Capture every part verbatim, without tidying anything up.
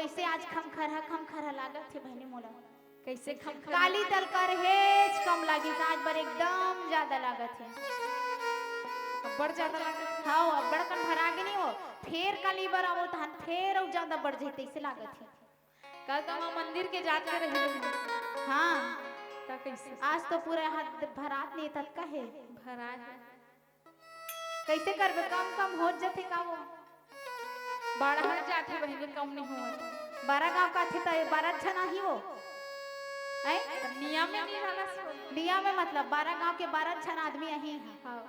कइसे आज खमखरहा खमखरहा लागत हे बहिनी मोला। कइसे खमखरहा? काली तलकर हेच कम लागिस, आज बर एकदम जादा लागत हे। अब्बड़ जादा लागत हे। हाँ, अब्बड़ कन भरा गे नहीं हो, फेर काली बर आवो तहन फेर अउ जादा बढ़ जाही तइसे लागत हे। कल तो मैं मंदिर के जात के रही। हाँ। त कइसे? आज तो पूरा हाथ भरात नहीं ततका हे। भरा हे। कइसे करबे, कम कम होत जथे का वो? बाढ़त जाथे बहिनी, कम नहीं होवत। बारह गांव का थे त बारह झन आही वो। हैं? त नियम में नहीं रहला सो। नियम में मतलब बारह गांव के बारह झन आदमी आही। हाँ।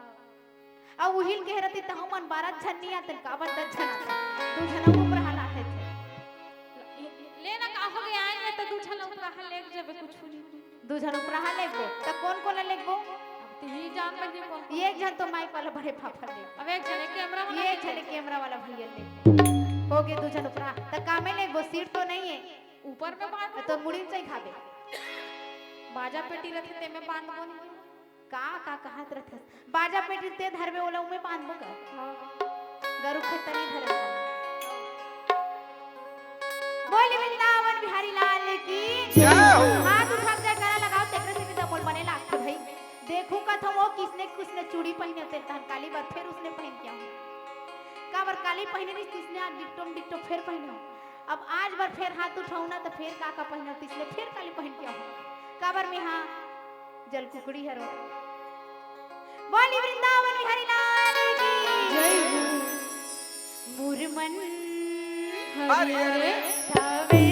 अउ उहिल के रहती तहु मन बारह झन नहीं आते, काबर दस झन आते। दू झन अउ ऊपर हाल आते थे। ले ना का हो गया, आए त दू झन ऊपर हाल ले जबे कुछ नहीं। दू झन उपराहा लेगबो, त कोन कोन ला लेगबो? अब तिही जान बहिनी कोन कोन। एक झन तो माइक वाला बड़े पापा लेगबो। अब एक झन कैमरा वाला एक लेगबो। झन कैमरा वाला भैया लेगबो। हो गे दू झन उपराहा। त कामे लेगबो, सीट तो नहीं है। ऊपर में बांध। तो मुड़ी में चढ़ाबे। बाजा पेटी रथे, ते में बांधबो नहीं। का, का कहत रथे? बाजा पेटी ते धरबे, ओला उमे बांधबो का? हाँ। गरु खेत नहीं धरे। बोल वृंदावन बिहारी लाल की। जय हो। हाथ उठा के जयकारा लगाओ, तेकरे से भी तो मोल बने लागथे भाई। देखू कथो वो किसने, किसने चूड़ी पहने थे, तहन काली बर फेर उसने पहन के आऊँ। काबर काली पहने रही, किसने आज डिक्टो डिक्टो फेर पहने हो। अब आज बर फेर हाथ उठाऊ ना, त फेर का का पहनब, त इसलिए फेर काली पहन के आऊ। काबर में हाँ जल कुकड़ी हरो। बोली वृंदावन बिहारी लाल की। जय हो। मुरमन हरे हरे। सावे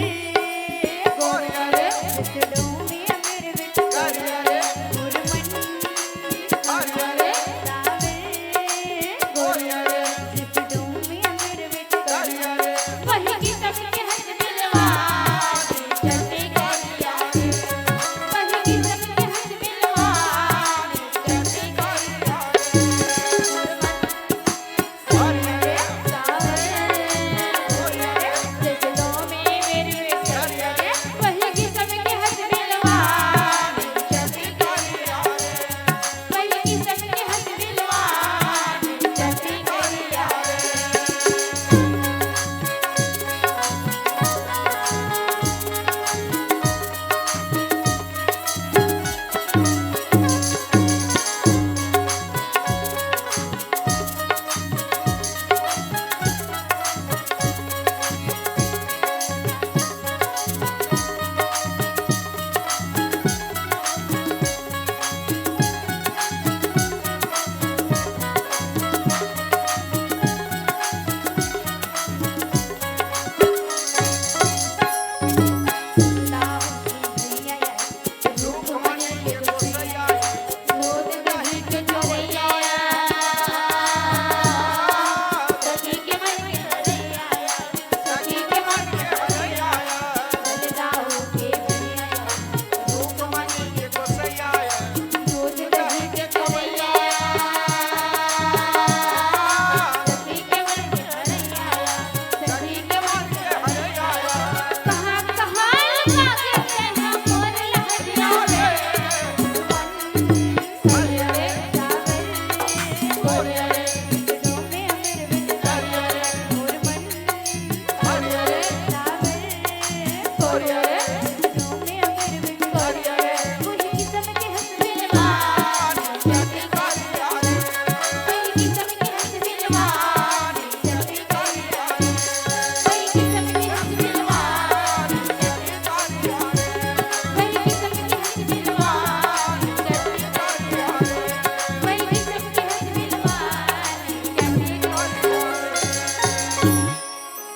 गोरे गोरे। डोमी अमीर बिच हरे हरे। मुरमन हरे हरे। सावे गोरे गोरे।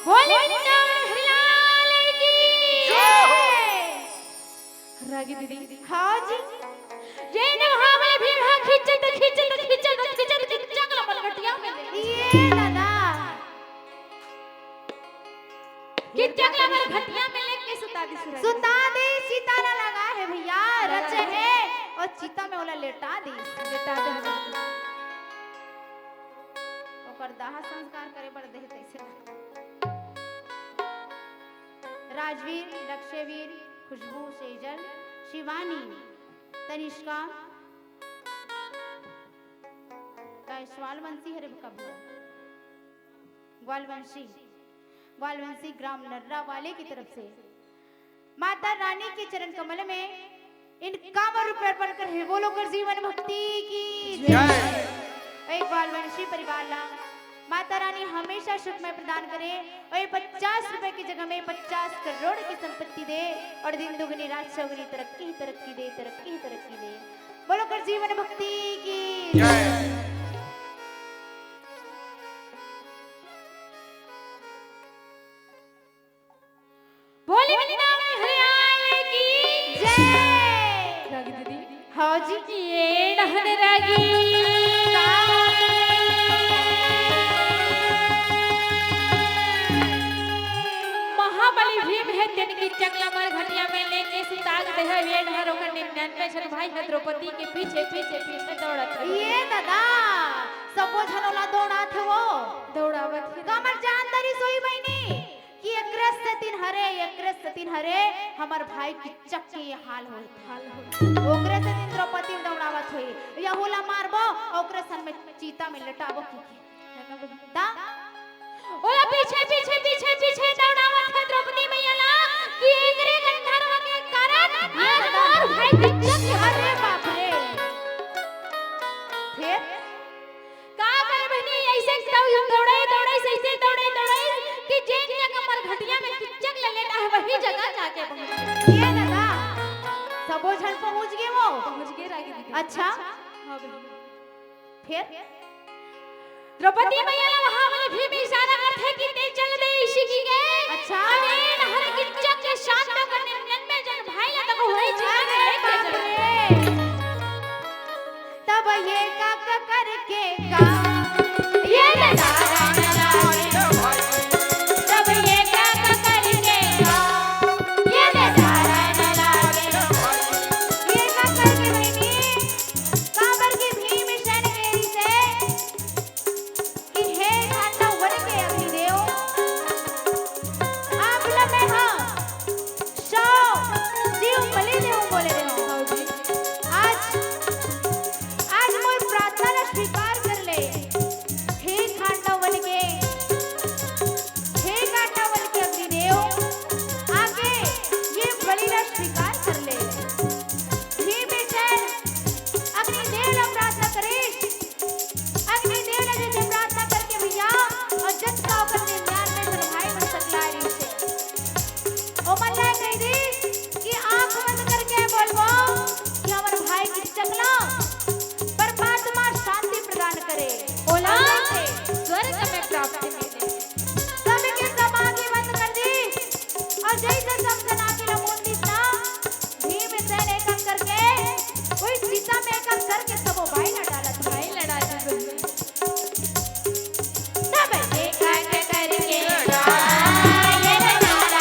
बोले वृंदावन हरिलाल की। जय हो। रागी दीदी। हाँ जी। ये नहा वाले भी रहा, खींचे तो खींचे तो खींचे तो खींचे तो खींचे, चकला मन घटिया में ले। ये दादा। कि चकला मन घटिया में लेके सुता दी सुरज। सुता दी, चिता ला लगा है भैया, रच है और चिता में ओला लेटा दी। लेटा दे। ओकर दाह संस्कार करे बर देह तैसे। राजवीर, लक्ष्यवीर, खुशबू, सेजल, शिवानी, तनिष्का, का स्वालवंशी हरे कबूआ, ग्वालवंशी। वालवंशी ग्राम नर्रा वाले की तरफ से माता रानी के चरण कमल में इन कांवर रुपये अर्पण कर हे। बोलो कर जीवन भक्ति की जय। एक वालवंशी परिवार ला माता रानी हमेशा सुखमय प्रदान करे और ये पचास रुपए की जगह में पचास करोड़ की संपत्ति दे और दिन दुगनी रात चौगुनी तरक्की ही तरक्की दे, तरक्की ही तरक्की दे। बोलो कर जीवन भक्ति की जय। बोली वृंदावन हरियाल की जय। रागी दीदी। हाँ जी। ये डहन रागी। महाबली भीम हे तेन की चकला मर घटिया में लेके सुताग दे हे। ये डहर ओकर निन्यानवे झन भाई हे द्रौपदी के पीछे, पीछे, पीछे दौड़त हे। ये दादा, सबो झन ओला दौड़ात हे वो। दौड़ावत हे। कामर जान दरी सोई बहिनी। कि एकरे सेतिन हरे, एकरे सेतिन हरे, हमर भाई किच्चक के ये हाल होय। हाल होय। ओकरे सेतिन द्रौपदी ल दौड़ावत होही, यहू ला मारबो, ओकरे सन में चीता में लेटाबो की, की। ता? ओला पीछे, पीछे, पीछे, पीछे दौड़ावत हे द्रौपदी मैया ला, कि एकरे गंधर्व के कारण आज हमर भाई किच्चक के अरे बाप रे। फिर? का करे बहिनी, अइसे दौ-, दौड़े, दौड़े, अइसे दौड़े, दौड़े कि जेन जगह मरघटिया में किच्चक ले लेटा हे, वही जगह जाके पहुंच गे। ये दादा, सबो झन पहुंच गे वो। पहुंच गे रागी दीदी। अच्छा। हाँ बहिनी। फिर? द्रौपदी मैया ला वहाँ वाले भीम इशारा करथे कि ते चल दे इसी की गे। अच्छा। अरे नहर किच्चक के शांत कर निन्यानवे झन भाई ला तको वही जगह अरे लेके बाप चल। रे। तब ये का क-, करके का, ये नजारा, तब ये का क-, करके का, ये नजारा, ये का करके बहिनी, काबर की भीमसेन कहिसे कि हे खांडव वन के अग्निदेव, आप ल मैं ह सौ जीव बलि देहूं बोले देहूं। आज, आज मोर प्रार्थना ला स्वीकार कर ले। हे खांडव वन के, हे खांडव वन के अग्निदेव, आके ये बलि ला स्वीकार कर ले। भीमसेन अग्निदेव ला प्रार्थना करिस। अग्निदेव ने जैसे प्रार्थना करके भैया, और जतका ओकर निन्यानवे झन भाई मन सकलाय रहिस हे, ओमन ला कहि दिस कि आंख बंद करके बोलबो कि हमर भाई किच्चक ला परमात्मा शांति प्रदान करे। ओला हाँ। जैसे स्वर्ग में प्राप्ति मिले। सबके सब आंखी बंद कर दिस, और जैसे सब झन आंखी ला मूंद दिस ना, भीमसेन एक एक करके, कोई सीता में एक एक करके सबो भाई ला डालत हे। भाई ला डालत हे। तब एक एक करके, सब एक एक करके,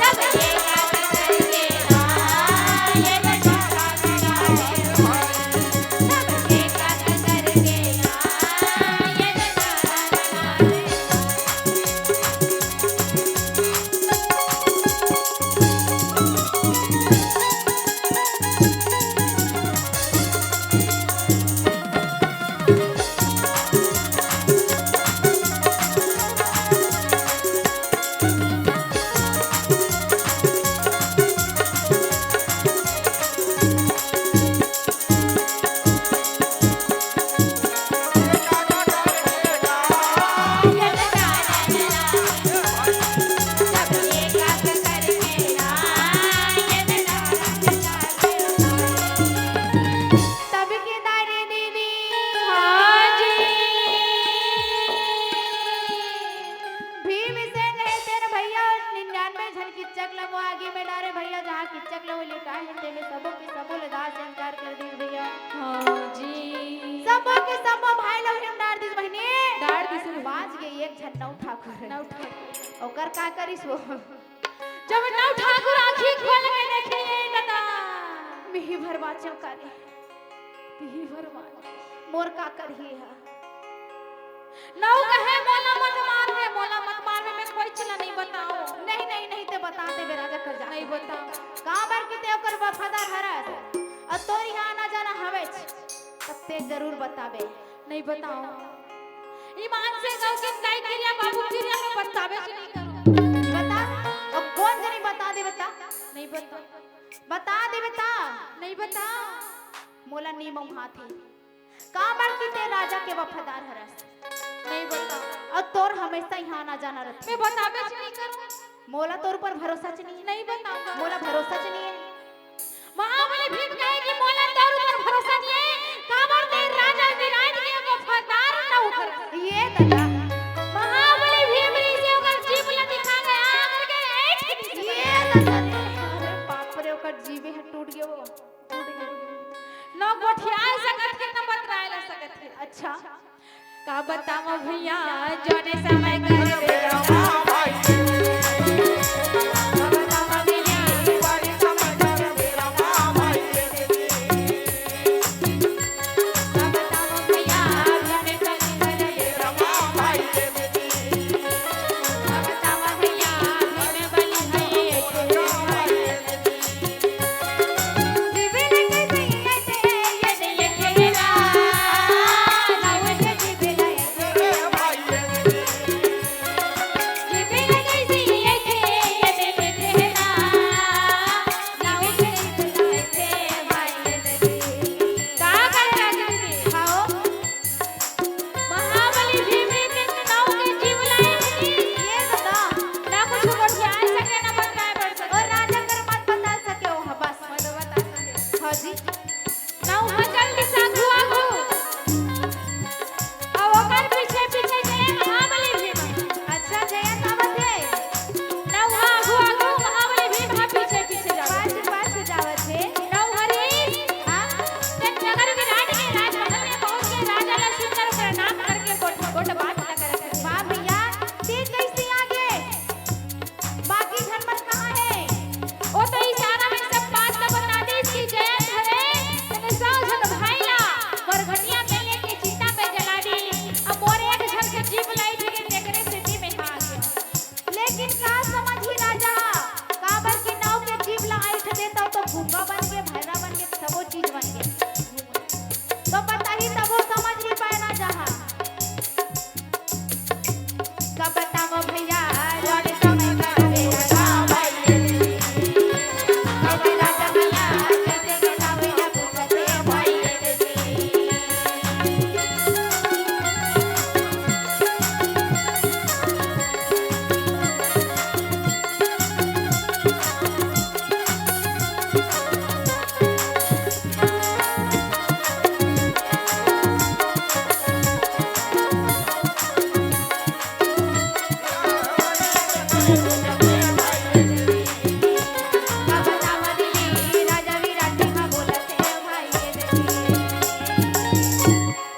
सब एक एक करके, तब के दारी दीदी। हाँ जी। भीमसेन हे तेन भैया, निन्यानवे झन किच्चक ला वो आगी में डारे भैया, जहाँ किच्चक ला वो लिटाए हे, तेमे सबो के सबो ले दाह संस्कार कर दिस भैया। हाँ जी। सबो के सबो भाई ला ओही में डार दिस बहिनी। डार दिस बहिनी। बाँच गे एक झन नौ ठाकुर। नौ ठाकुर। ओकर का करिस वो? जब नौ ठाकुर आँखी खोल के देखे, ए दादा, मिही भर बाँचेंव का रे? मिही भर बाँच, मोर का करही हा? नौ कहे, "मोला मत मार रे, मोला मत मार रे, मैं कोई चीज ला नहीं बताओ।" नहीं, नहीं, नहीं, ते बता दे, बेरा जा कर जा। नहीं बताओ। काबर कि ते ओकर वफादार हरस, अउ तोर इहाँ आना जाना हवेच, तब ते जरूर बताबे। नहीं बताओ। ईमान से गऊ के दाई किरिया बाबू किरिया में बताबे से नहीं करो। बता, अब कौन जनी बता दे बता? नहीं बता। बता दे बता। नहीं बता। मोला नीम हाथ है। काबर कि ते राजा के वफादार हरस। नहीं बता। और तोर हमेशा यहाँ आना जाना रहथे। मैं बताबे से नहीं करो। मोला तोर ऊपर भरोसा च नहीं है। नहीं बताऊंगा। मोला भरोसा च नहीं है। महाबली भीम कहे कि मोला तोर ऊपर भरोसा नहीं है, काबर ते राजा विराट के वफादार नौकर। ये दादा। महाबली भीम ऋषि ओकर जीभ ला दिखा गया, करके ऐठ के ये दादा। अरे बाप रे, ओकर जीभे ह टूट गया वो। टूट गया। न गोठिया सकत है, न बतराए ला सकत है। अच्छा। का बतावं भैया, जोने समय कर बेरा माँ भाई। का बतावं भैया, जोने समय कर बेरा माँ भाई। का बतावं भैया, जोने समय कर बेरा माँ भाई। का बतावं भैया, जोने बनी है। महाबली भीम के नाव के जीव लाए थी। ये तो ना। ना कुछ गोठियाए सके, ना बताए पढ़ सके। और राजा कर मत बता सके, वो बस। मत बता सके। हाँ जी। ना वहाँ जल्दी से आगू, आगू। और ओकर पीछे, पीछे जय महाबली भीम। अच्छा, जयंत आवत है। ना वहाँ आगू, आगू, महाबली भीम, हाँ, पीछे, पीछे जाओ। पाछे, पाछे जावत है। ना हरी। हाँ। ते नगर विराट के राजमहल में पहुँच के राजा ला सुंदर प्रणाम करके गोठ, गोठ बात ला करत हे। वाह भैया, ते कैसे आगे? बाकी झन मन कहाँ हे? ओ तो इशारा में सब बात ला बता दिस कि जयंत हवे, तेने सौ झन भाई ला मरघटिया में लेके चिता में जला दी। अब मोर एक झन के जीव लाई थे, तेकरे सेती में आ गया। लेकिन का समझही राजा, काबर कि नाव के जीव ला ऐठ देता तो गूंगा बन के, भैरा बन के, सबो चीज बन के। तो बताही तबो समझ नहीं पाए राजा हा। का बतावं भैया, जोने समय कर बेरा माँ भाई। का बतावं भैया, कैसे के लावे या पूछते भाई।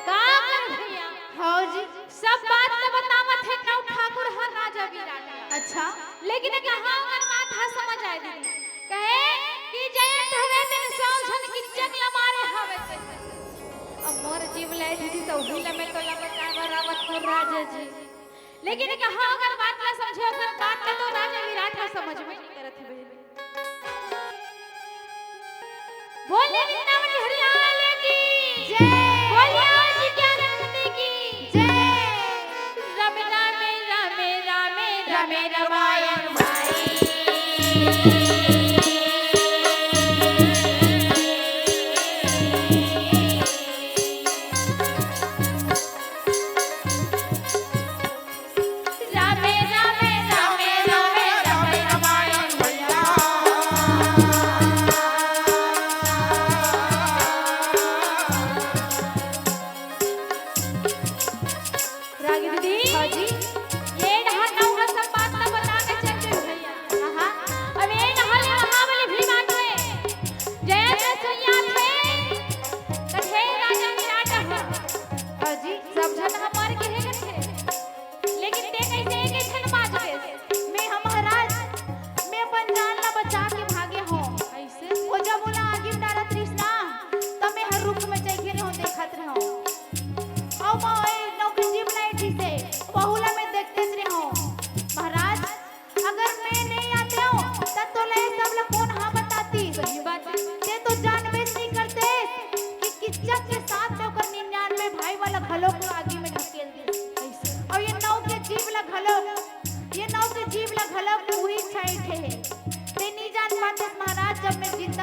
का कर भैया? हाँ जी। सब बात तो बतावत हे नौ ठाकुर हर राजा विराट। अच्छा। लेकिन कहाँ ओकर बात हा समझ आए दीदी। कहे कि जयंत हवे तेन सौ झन किच्चक ला मारे हवे ते। अब मोर जीव ले दीदी तो उही ला मैं तोला बताए बर आवत हूँ राजा जी। लेकिन कहाँ ओकर बात ला समझे, ओकर बात ला तो राजा विराट हा समझ में नहीं करत हवे। बोलिए वृंदावन हरियाणा की जय। बोलिए आज की आनंद की जय। राम राम राम राम राम रामायण भाई।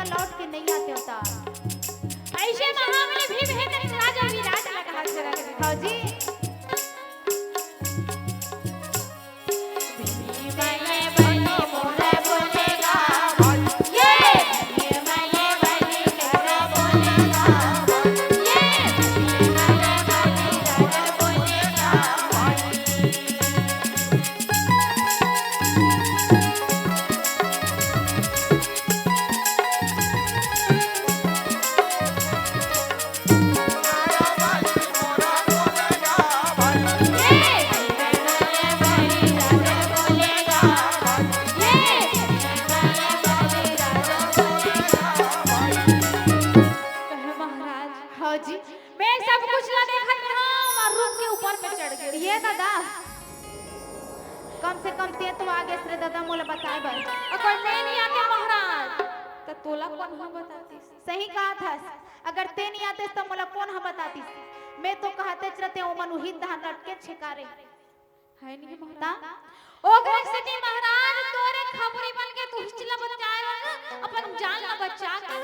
लौट के नहीं आते होता। ऐसे महाबली भीम हे तेरे राजा विराट लगा हाथ लगा के। हाँ जी। कहे महाराज, हाँ जी। मैं सब कुछ ला देखत हंव अउ रुख के ऊपर में चढ़ गे। ये दादा, कम से कम तें तो आगे रे दादा, मोला बताए बर। अगर मैं नहीं आते महाराज, त तोला कोन ह बतातिस? सही कहत हस, अगर तें नहीं आतेस त मोला कोन ह बतातिस? मैं तो कहतेच रहतेंव, ओमन उही तहां लटके छेकारे। है नहीं महाराज। ता? ओकरे सेती महाराज तोरे खपरी बन के तू हिचला बचाए वाला अपन जान ला बचा के।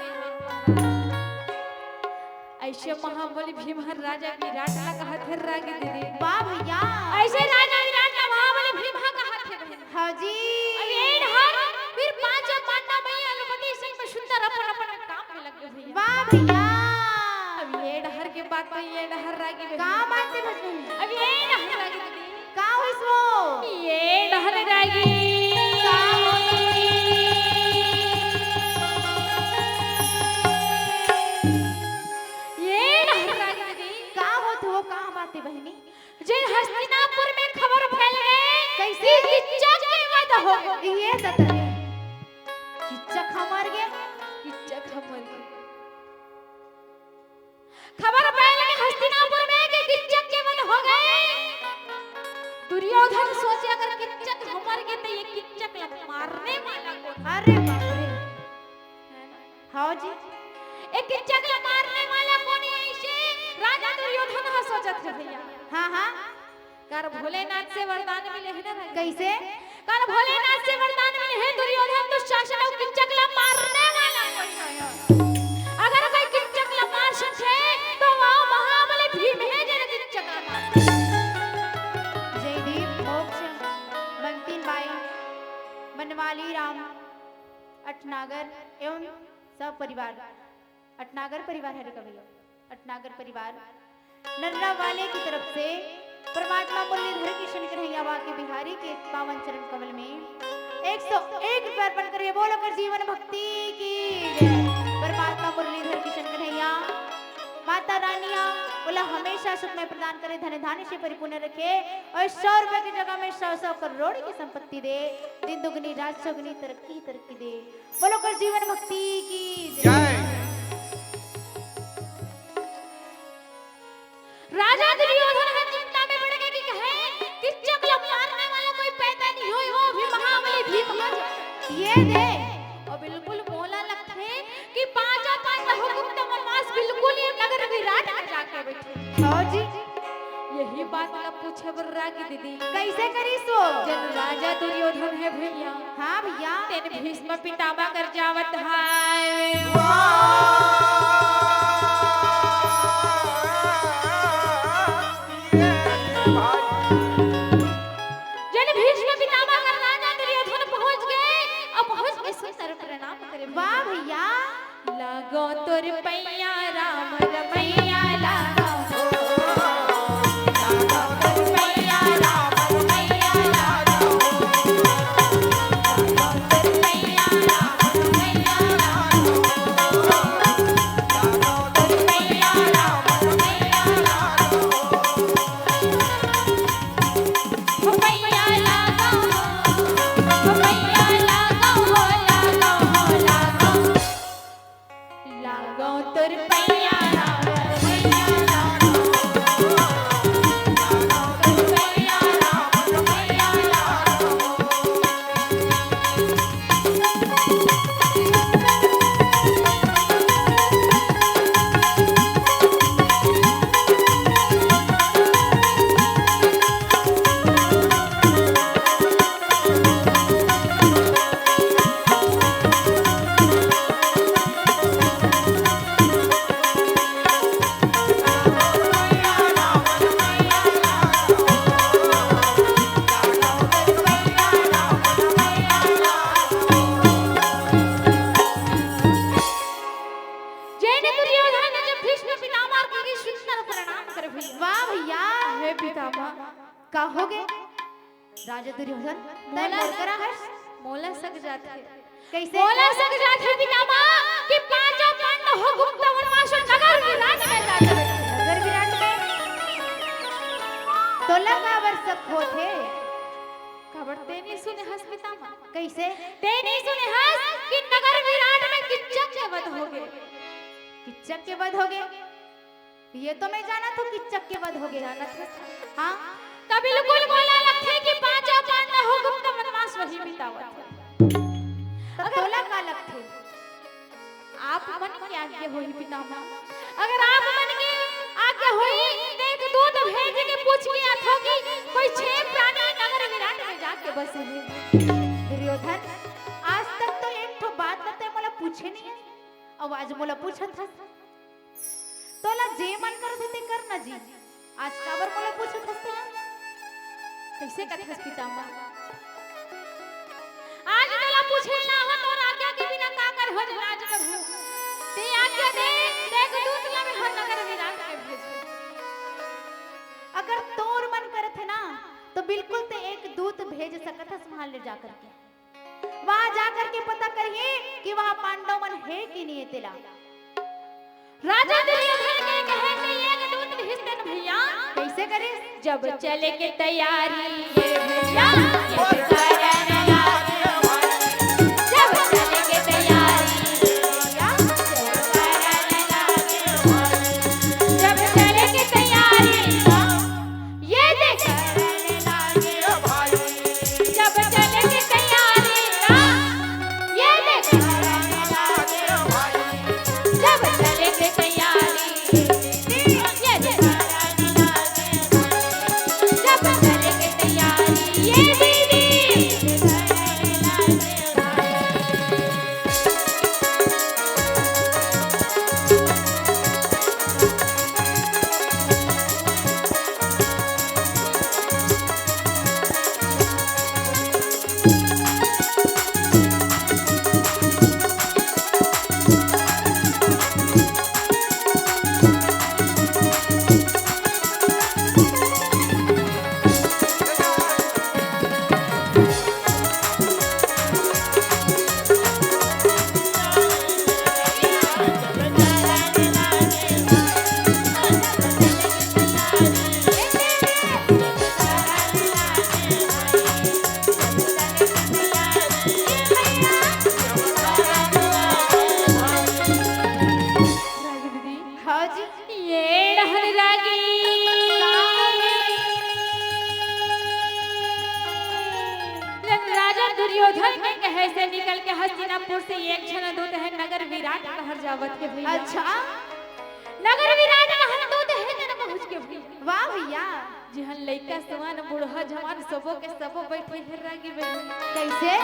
ऐसे महाबली भीम हर राजा विराट ला कहत हे रागी दीदी। वाह भैया। ऐसे राजा विराट ला महाबली भीम ह कहत हे बहन। हाँ जी। अब ये डहर फिर पांचों पांडव भैया अलपति सिंह में सुंदर अपन अपन काम में लग गए भैया। वाह भैया। अब ये डहर के बात तो ये डहर रागी बहन। का बात है बहन? अब ये डहर रागी दीदी। का होइस वो? ये डहर रागी। का होइस? ये डहर रागी दीदी। का होत हो, का बात है बहिनी? जे हस्तिनापुर में खबर फैल गे। कइसे? कि किच्चक के वध हो गे। ये ददा। किच्चक ह मर गे। किच्चक ह मर गे। खबर फैल गे हस्तिनापुर में कि किच्चक के वध हो गे। दुर्योधन सोचे, अगर किच्चक ह मर गे त ये किच्चक ला मारने वाला कोन? अरे बाप रे। है ना? हाँ जी। ए किच्चक ला मारने वाला कोन हे? ऐसे राजा दुर्योधन ह सोचत हे भैया। हाँ, हाँ। कर भोलेनाथ से वरदान मिले हे ना राजा? कइसे? कर भोलेनाथ से वरदान मिले हे, दुर्योधन दुशासन अउ किच्चक ला मारने वाला कोई नहीं हे। अगर कोई किच्चक ला मार सकथे, त वो महाबली भीम हे, जेन किच्चक ला मार। जयदीप, मोक्ष, बंतिन बाई, बनवाली राम, अटनागर एवं सब परिवार। अटनागर परिवार हरे का भैया, अटनागर परिवार नर्रा वाले की तरफ से परमात्मा मुरलीधर किशन कन्हैया वाके बिहारी के पावन चरण कमल में एक सौ एक रुपये अर्पण करिए। बोलो कर जीवन भक्ति की जय। परमात्मा मुरलीधर किशन कन्हैया, माता रानिया, ओला हमेशा सुखमय प्रदान करे, धन धान्य से परिपूर्ण रखे अउ सौ रुपये की जगह में सौ सौ करोड़ की संपत्ति दे, दिन दुगनी रात चौगुनी तरक्की तरक्की दे। बोलो कर जीवन भक्ति की जय। जय। राजा दुर्योधन ह चिंता में पड़ गे कि कहे, किच्चक ला मारने वाला कोई पैदा नहीं होय, वो भी महाबली भीम ह। ये दे। अउ बिल्कुल मोला लगथे कि पांचों पांडव हुकुम तो मनवास बिल्कुल ये नगर विराट में जाके बैठे। हाँ जी। यही बात ला पूछे बर रागी दीदी। कइसे करिस वो? जब राजा दुर्योधन हे भैया। हाँ भैया। तेन भीष्म पितामह कर जावत हाय। जब भीष्म पितामह कर राजा दुर्योधन पहुंच गे, अब पहुंच के सुंदर प्रणाम करे। वाह भैया। लागो तोर पैया राम रमैया लागो। लागो तोर पैया राम रमैया लागो। लागो तोर पैया राम रमैया लागो। लागो तोर पैया राम रमैया लागो। हो पैया लागो, हो पैया लागो, हो लागो, हो लागो। लागो तोर पैया राम, पैया लागो। लागो तोर पैया राम, पैया लागो। दुर्योधन जब भीष्म पितामह के आगे सुंदर प्रणाम करे भैया। वाह भैया। हे पितामह, का होगे? राजा दुर्योधन, तैं मोला मोर करा हस? मोला सक जाथे। कइसे? मोला सक जाथे पितामह कि पांचों पांडव ह गुप्त वनवास नगर विराट में जाथे। नगर विराट में? तोला काबर सक होथे? काबर तैं नइ सुने हस पितामह? कइसे? तैं नइ सुने हस कि नगर विराट में किच्चक के वध होगे। किच्चक के वध होगे? ये तो मैं जानत हूँ, किच्चक के वध होगे। जानत हस? हाँ। त बिल्कुल मोला लगथे कि पांचों पांडव ह गुप्त वनवास वही बितावत हे। त तोला का लगथे? आप मन के आज्ञा होही पितामह। अगर आप मन के आज्ञा होही, त एक दूत भेज के पूछ के आथों कि कोई छह प्राणी नगर विराट में जाके बसे हे। दुर्योधन, आज तक तो एक ठो बात ल तैं मोला पूछे नइ हे, अउ आज मोला पूछत हस। तोला जे मन करथे ते कर ना जी। आज काबर मोला पूछत हस तेला? कइसे कथस पितामह? आज तोला पूछे ना हो, तोर आज्ञा के बिना का करहूं राजप्रभु? तैं आज्ञा दे, देख दूत ला मैं हर नगर विराट के भेजहूं। अगर तोर मन करथे ना, तो बिल्कुल तैं एक दूत भेज सकत हस वहां ले जा करके। वहां जा करके पता करिए कि वहां पांडव मन हे कि नइ हे तेला। राजा दुर्योधन के कहे से एक दूत भेजते न भैया। कइसे करे? जब चले के तैयारी ये भैया, ये करन लागे भाई। जब चले के तैयारी ये भैया, ये करन लागे भाई। जब चले के तैयारी ये देख। जब चले के तैयारी ना, ये देख। जब चले के तैयारी, ये देख। जब चले के तैयारी, ये दीदी। हाँ जी। ये डहर रागी। जब राजा दुर्योधन के कहे से निकल के हस्तिनापुर से एक झन दूत हे नगर विराट डहर जावत के भैया। अच्छा। नगर विराट डहर दूत हे तेन पहुंच के भैया। वाह भैया। जिहां लइका, सियान, बूढ़ा, जवान, सबो के सबो बइठे हे रागी बहिनी। कइसे?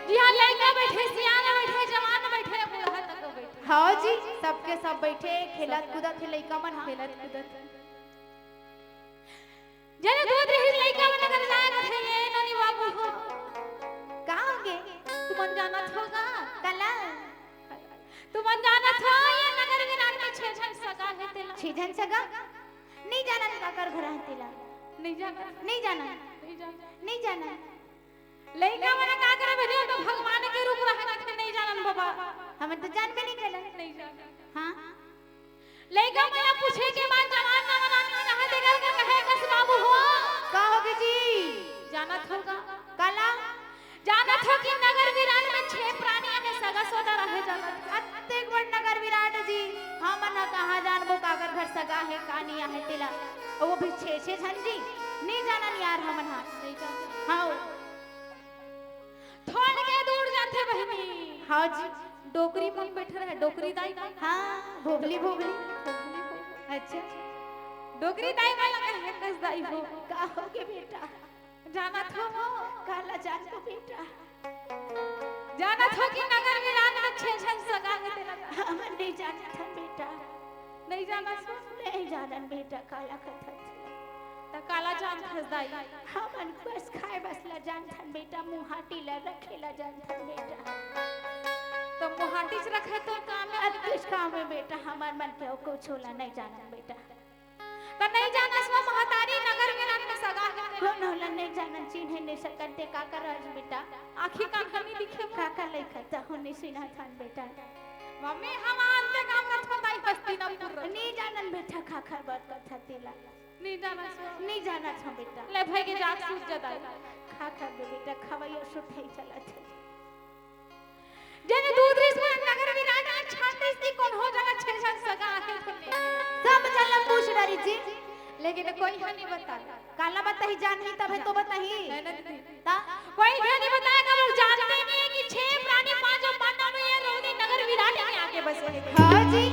जिहां लइका बइठे, सियान बइठे, जवान बइठे, बूढ़ा तक बइठे। हाँ जी, सबके सब बइठे, खेलत कूदत हे लइका मन, हाँ। खेलत कूदत हे। जने दूध रहिस लइका मन अगर जाए रथे, ये नोनी बाबू हो। का होगे? तुमन जानत हो गा? काला? तुमन जानत हो, ये नगर विराट में छह झन सगा हे तेला। छह झन सगा? नइ जानन काकर घर हे तेला। नइ जानन। नइ जानन। नइ जानन। नइ जानन। लइका मन का करे बने, तो भगवान के रूप रहे, नइ जानन बाबा। हमन तो जानबे नइ करन। नइ जानन। हाँ। लइका मन ला पूछे के बाद जवान नवा नानी मन कहे, तेकर के कहे कस बाबू हो। का होगे जी? जानत हो गा? काला? जानत हो कि नगर विराट में छह प्राणी हे, सगा सोदर हे, जानत हो? अतेक बड़ नगर विराट जी, हमन ह कहाँ जानबो काकर घर सगा हे, का नइ हे तेला। अउ वो भी छह, छह झन जी, नइ जानन यार हमन ह। नइ जानन। हाँ। थोड़ के दूर जाथे बहिनी। हाँ जी। डोकरी मन बइठे रहे, डोकरी दाई मन। हाँ, भोभली, भोभली। अच्छा। डोकरी दाई मन लगे हे कस दाई हो। का होगे बेटा? जानत हो वो? काला जानबो बेटा? जानत हो कि नगर विराट में छह झन सगा हे तेला? हमन नइ जानत हन बेटा। नइ जानत हो? नइ जानन बेटा, काला कथस। त काला जानत हस दाई? हमन बस खाए बस ला जानथन बेटा, मुहाटी ला रखे ला जानथन बेटा। त मुहाटी च रखे तो काम हे। कुछ काम हे बेटा, हमर मन के अउ कुछ ला नइ जानन बेटा। त नइ जानस वो महतारी नगर विराट में सगा हे। कोनो ला नइ जानन, चिन्हे नइ सकन, ते का करस बेटा? आँखी कान ह नइ दिखे वो। काकर लइका त हो नइ सुनत हन बेटा। मम्मी, हम आन के काम करत हन दाई हस्तिनापुर। नइ जानन बेटा, काकर बात करत हस तेला। नइ जानस वो। नइ जानत हँव बेटा। ले भई के जाके सूत जा दाई। का करबे बेटा, खवई अउ सुतई चलत हे। जेन दूध रिहिस वो नगर विराट में छान दिस कि कोनो जगह छे झन सगा हे तो नइ। सब झन ला पूछ डरिस जी। लेकिन कोई ह नइ बताय। काला बताही, जानही तभे तो बताही। नइ, नइ, नइ। ता? कोई ह नइ बताय, काबर जानथे नइ हे कि छे प्राणी पांचों पांडव में ये रौदी नगर विराट में आके बसे हे। हाँ जी।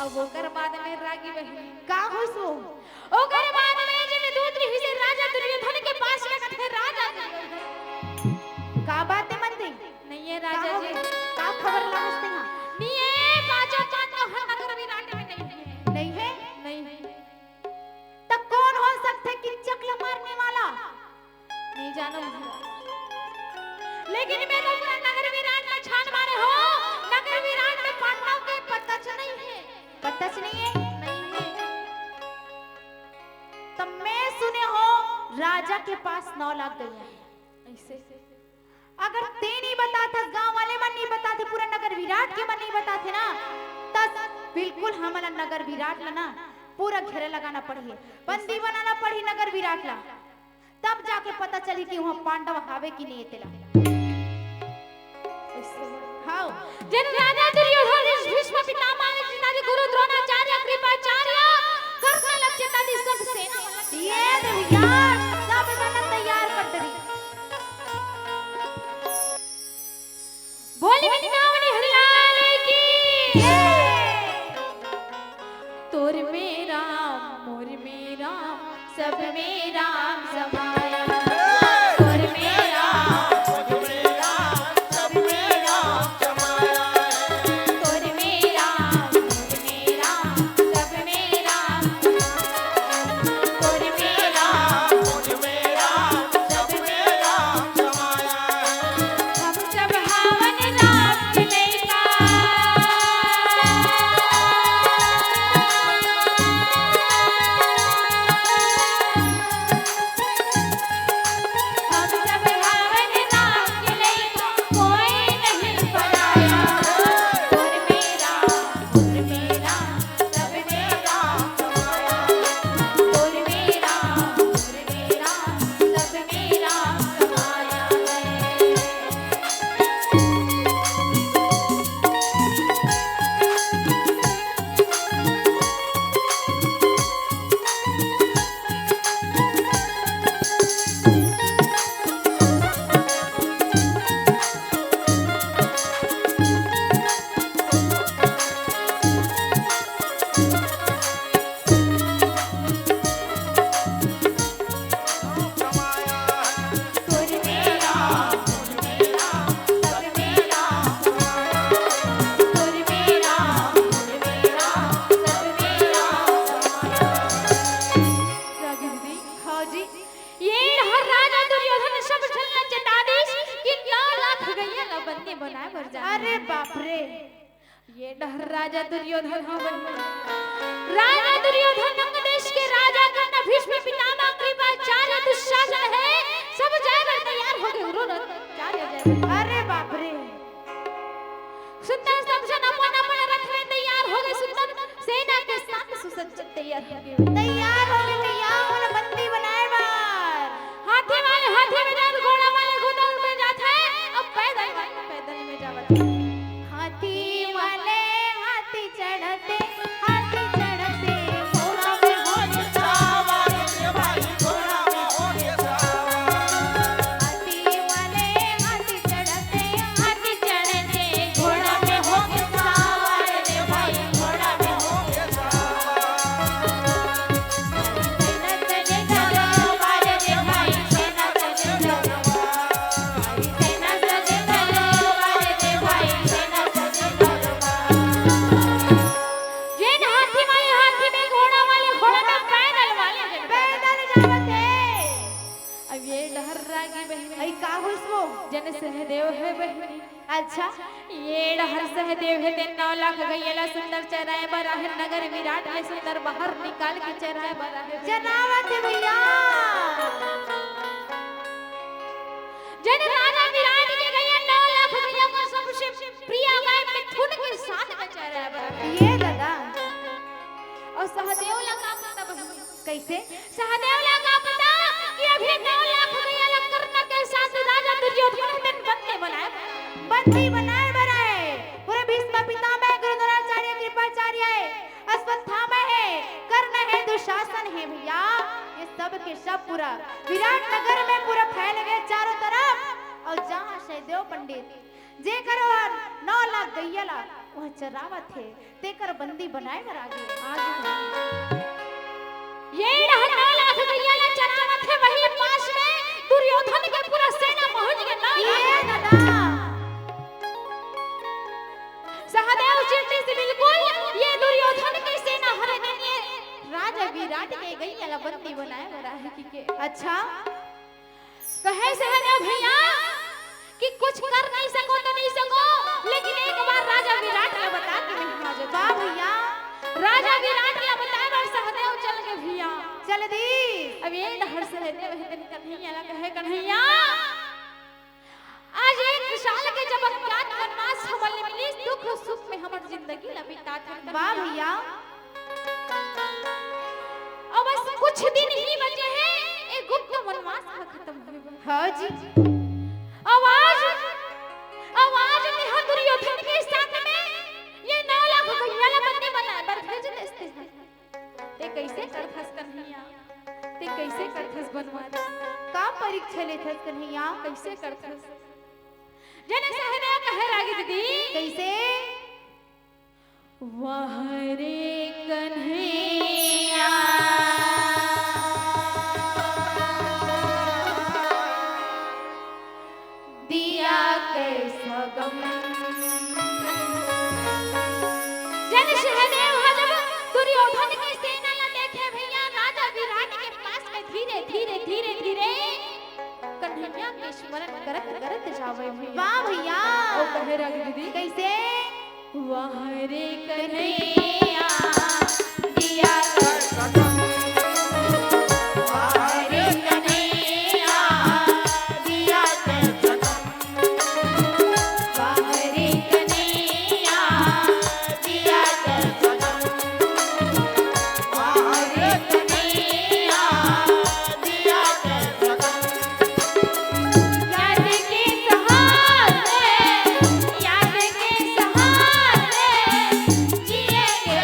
अब ओकर बाद में रागी बहिनी। का होइस वो? ओकर बाद में जेन दूध रिहिस हे राजा दुर्योधन के पास में कथे, राजा दुर्योधन। का बात हे मंत्री? नइ हे का राजा हो जी। गए? का खबर लावस तेहा? नइ हे, पांचों पांडव ह नगर विराट में नइ हे। नइ हे? नइ हे। त कोन हो सकथे किच्चक ल मारने वाला? नइ जानँव भइया। लेकिन मैं तो पूरा नगर विराट में छान मारे हँव, नगर विराट में पांडव के पताच नइ हे। पताच नइ हे? नइ हे। त मैं सुने हँव राजा के पास नौ लाख गइया हे। अइसे? अगर तें नइ बताथस, गांव वाले मन नइ बताथे, पूरा नगर विराट के मन नइ बताथे ना, त बिल्कुल हमन ला नगर विराट ला ना पूरा घेरा लगाना पड़ही, बंदी बनाना पड़ही नगर विराट ला। तब जाके पता चलही कि उहाँ पांडव हावे कि नइ हे तेला। हाँ। जेन राजा दुर्योधन, भीष्म पितामह, जितादि गुरु द्रोणाचार्य, कृपाचार्य, कर्णल, इत्यादि सब सेना। ये तो यार, सब सेना तैयार कर दे रही। बोल वृंदावन हरिलाल की। तोर में राम, मोर में राम, सब में राम समाया। तोर में राम, मोर में राम, सब में राम समाया है। तोर में राम, मोर में राम, सब में राम समाया है। तोर में राम, मोर में राम, सब में राम समाया है। हम सब हावन राम के लइका। हम सब हावन राम के लइका, कोई नहीं पराया। तोर में राम, मोर में राम, सब में राम समाया। तोर में राम, मोर में राम, सब में राम समाया है। रागी दीदी। हाँ जी। ये हर राजा दुर्योधन सब झन ला चेता दिस कि नौ लाख गइया ला बंदी बनाए बर जाना। अरे बाप रे। ये डहर राजा दुर्योधन हवय। राजा दुर्योधन अंग देश के राजा कर्ण भीष्म पितामह कृपाचार्य दुशासन हे, सब जाए बर तैयार हो गए। उरो रथ तैयार हो जाए। अरे बाप रे। सुंदर सब झन अपन अपन रथ में तैयार हो गए। सुंदर सेना के साथ सुसज्जित तैयार हो गए। तैयार हो गए भैया, उन बंदी बनाए बर। हाथी वाले हाथी में जात, घोड़ा वाले घोड़ा में जात है, अब पैदल वाले पैदल में जावत है। हाथी वाले हाथी चढ़ते, हाथी चढ़ते घोड़ा में हो गया सवार। हाथी वाले हाथी चढ़ते, हाथी चढ़ते घोड़ा में हो गया सवार रे भाई, घोड़ा में हो गया सवार। जेन हाथी वाले हाथी में, घोड़ा वाले घोड़ा में, पैदल वाले पैदल जावत है। अब ये डहर रागी बहिनी। अई का होइस वो? जेन सहदेव हे बहिनी। अच्छा। ये डहर सहदेव हे तेन नौ लाख गैया ला सुंदर चराए बर आहे, नगर विराट ले सुंदर बाहर निकाल के चराए बर आहे। चरावत हे भैया। जन राजा विराट के गैया नौ लाख गैया को सबसे प्रिय गाय मिथुन के साथ में चराए बर आहे। ये दादा। अउ सहदेव ला का पता बहिनी? कइसे? सहदेव ला का पता कि अभी नौ लाख गैया ला कर्ण के साथ राजा दुर्योधन मन बंदी बनाए बर। बंदी बनाए बर आए। पूरे भीष्म पितामह, गुरु द्रोणाचार्य, कृपाचार्य हे, अश्वत्थामा हे, कर्ण हे, दुशासन हे भैया। ये सब के सब पूरा विराट नगर में पूरा फैल गए चारों तरफ। अउ जहाँ सहदेव पंडित जेकर ओहर नौ लाख गैया ला ओह चरावत हे, तेकर बंदी बनाए बर आगे। आज ये डहर नौ लाख गैया ला चरावत हे, वही पास में दुर्योधन के पूरा सेना पहुंच गया। नौ लाख ये दादा। सहदेव चिंतित से बिल्कुल ये दुर्योधन के सेना हरे नहीं, ये राजा विराट के गैया ला बंदी बनाए बर आहे कि के। अच्छा। कहे सहदेव भैया कि कुछ कर नहीं सको तो नहीं सको, लेकिन एक बार राजा विराट ला बता के मैं आ जाता। वाह भैया। राजा विराट ला बताए बर सहदेव चल गए भैया। चल दी। अब ये डहर सहदेव हे तेन कन्हैया ला कहे, कन्हैया, आज एक साल के जब अज्ञात वनवास हमन ले मिलिस, दुख सुख में हमर जिंदगी ला बितात हन। वाह भैया। अब बस कुछ दिन ही बचे हे, ए गुप्त वनवास ह खत्म होए बर। हाँ जी। अब आज, अब आज तेहा दुर्योधन के साथ में ये नौ लाख गैया ला बंदी बनाए बर भेज देस तेहा। ते कइसे करथस कन्हैया? ते कइसे करथस बनवारी? का परीक्षा लेथस कन्हैया? कइसे करथस? जने सहदेव कहे रागी दीदी। कइसे? वाह रे कन्हैया, दिया कैसा गम। जन सहदेव ह जब दुर्योधन के सेना ला देखे भैया, राजा विराट के पास में धीरे, धीरे, धीरे, धीरे कन्हैया के स्मरण करत, करत जावे भैया। वाह भैया। ओ कहे रागी दीदी। कैसे? वाह रे कन्हैया, दिया कर सगम। वाह रे कन्हैया, दिया कर सगम। वाह रे कन्हैया, दिया कर सगम। वाह रे कन्हैया, दिया कर सगम। याद के सहारे, याद के सहारे जिएंगे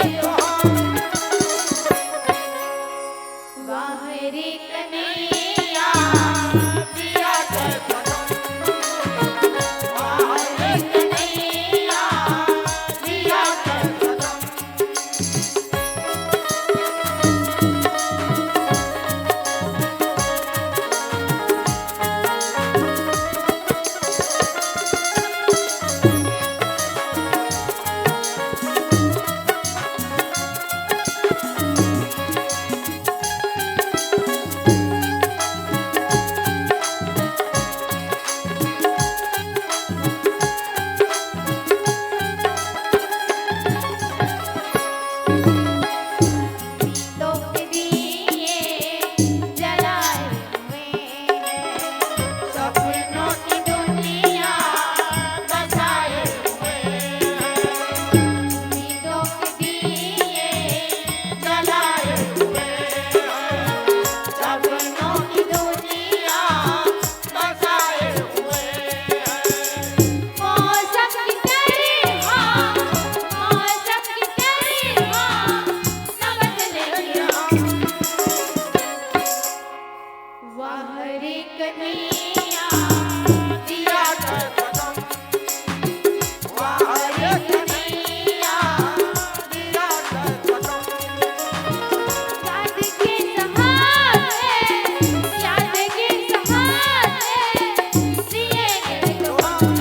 तो हम।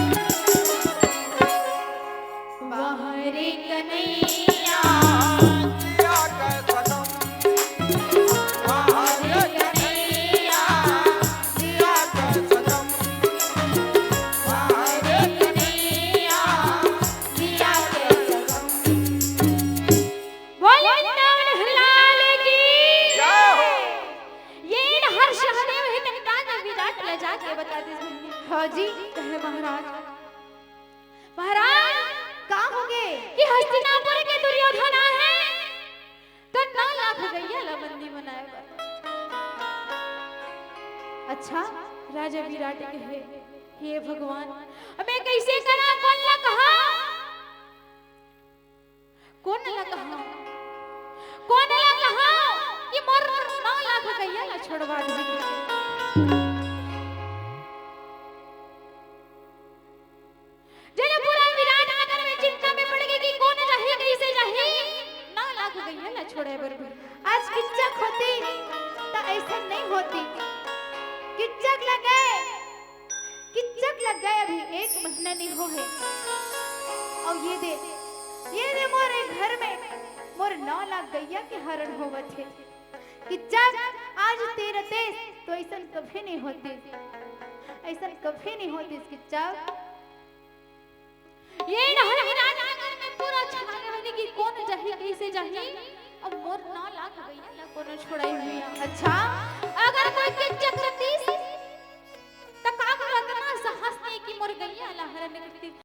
वाह रे कन्हैया, दिया कर सगम। वाह रे कन्हैया, दिया कर सगम। अच्छा, राजा विराट कहे, हे भगवान, अब मैं कइसे करा, कोन ला कहा, कोन ला कहा, कोन ला कहा कि मोर नौ लाख गैया ला छोड़वा दे। जब पूरा विराट नगर में चिंता में पड़ गे कि कोन जाही, कइसे जाही, नौ लाख गैया ला छोड़े बर भी। आज किच्चक होती त अइसन नइ होती। किच्चक लगे, किच्चक लगे, अभी एक महीना नइ होहे। अउ ये दे, ये दे मोर ए घर में मोर नौ लाख गैया के हरण होवत हे। किच्चक, आज तेरा तेज तो अइसन कभी नइ होतिस, अइसन कभी नइ होतिस किच्चक। ये डहर विराट नगर में पूरा छाने वाली कि कोन जाही, कइसे जाही, अब मोर नौ लाख गैया ला कोनो छोड़ाई हुई। अच्छा, अगर कोई किच्चक रतिस